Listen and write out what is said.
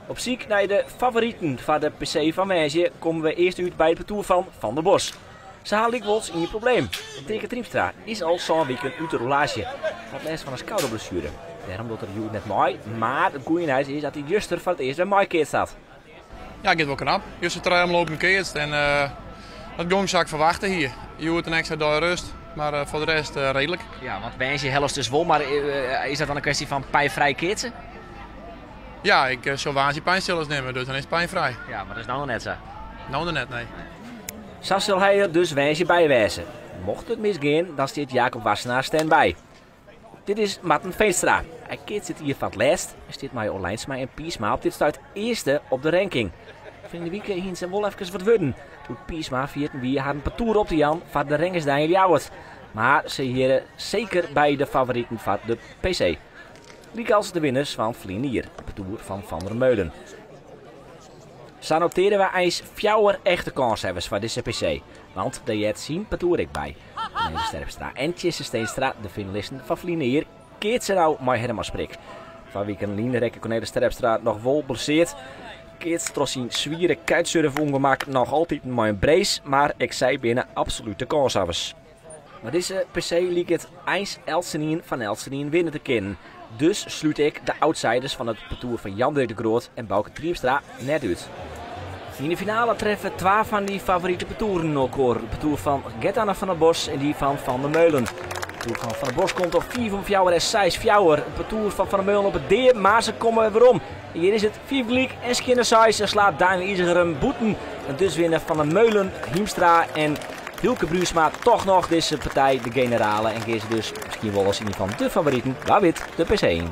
Op syk nei de favoriten foar de PC fan woansdei komme we earst út by it partoer fan Van der Bos. Se ha lykwols ien probleem. Teake Triemstra is al sân wiken út de rûlaasje. Hy hat lêst fan in skouderblessuere. Dêrom docht er hjoed net mei, mar it goede nijs is dat hy juster foar it earst wer meikeatst hat. Ja, giet wol knap. Juster trije omlopen keatst en dat gong sa't ik ferwachte hie. Hjoed in ekstra dei rêst, mar foar de rest reedlik. Ja, want woansdei hellest dus wol, mar is dat dan in kwestje fan pynfrij keatsen? Ja, ik sil woansdei pynstillers nimme, dus dan is it pynfrij. Ja, mar dat is no noch net sa. No noch net, nee. Sa sil hy der dus woansdei by wêze. Mocht it misgean, dan stiet Jacob Wassenaar stand-by. Dit is Marten Feenstra. Hy keatst dit jier foar it lêst en stiet mei Olijnsma en Piersma op dit stuit earste op de ranking. Ferline wike hiene se wol efkes wat wurden doe't Piersma ferjitten wie harren partoer op te jaan foar de Rengersdei yn Ljouwert. Mar se hearre seker by de favoriten foar de PC. Lykas de winners fan ferline jier, it partoer fan Van der Meulen. Sa notearje we eins fjouwer echte kânshawwers foar dizze PC, want dêr heart syn partoer ek by. Cornelis Terpstra en Tjisse Steenstra, de finalisten fan ferline jier, keatse no mei Herman Sprik. Twa wiken lyn rekke Cornelis Terpstra noch wol blesseard. Keatst troch syn swiere kitesurf-ûngemak noch altiten mei in brace, mar ek sy binne absolute kânshawwers. Mar dizze PC liket eins eltsenien fan eltsenien winne te kinnen. Dus slút ik de outsiders fan it partoer fan Jan Dirk de Groot en Bauke Triemstra net út. Yn de finale treffe twa fan dy favorite partoeren elkoar. It partoer fan Gert-Anne van der Bos en dy fan Van der Meulen. It partoer fan Van der Bos komt op 5 om fjouwer en seis fjouwer. It partoer fan Van der Meulen op it dea, mar se komme werom. Hjir is it 5 gelyk en skjinne seis en slaat Daniël Iseger him bûten. En dus winne Van der Meulen, Hiemstra en Hylke Bruinsma toch noch dizze partij de generale en gean se dus miskien wol as ien fan de favoriten, wa wit, de PC yn.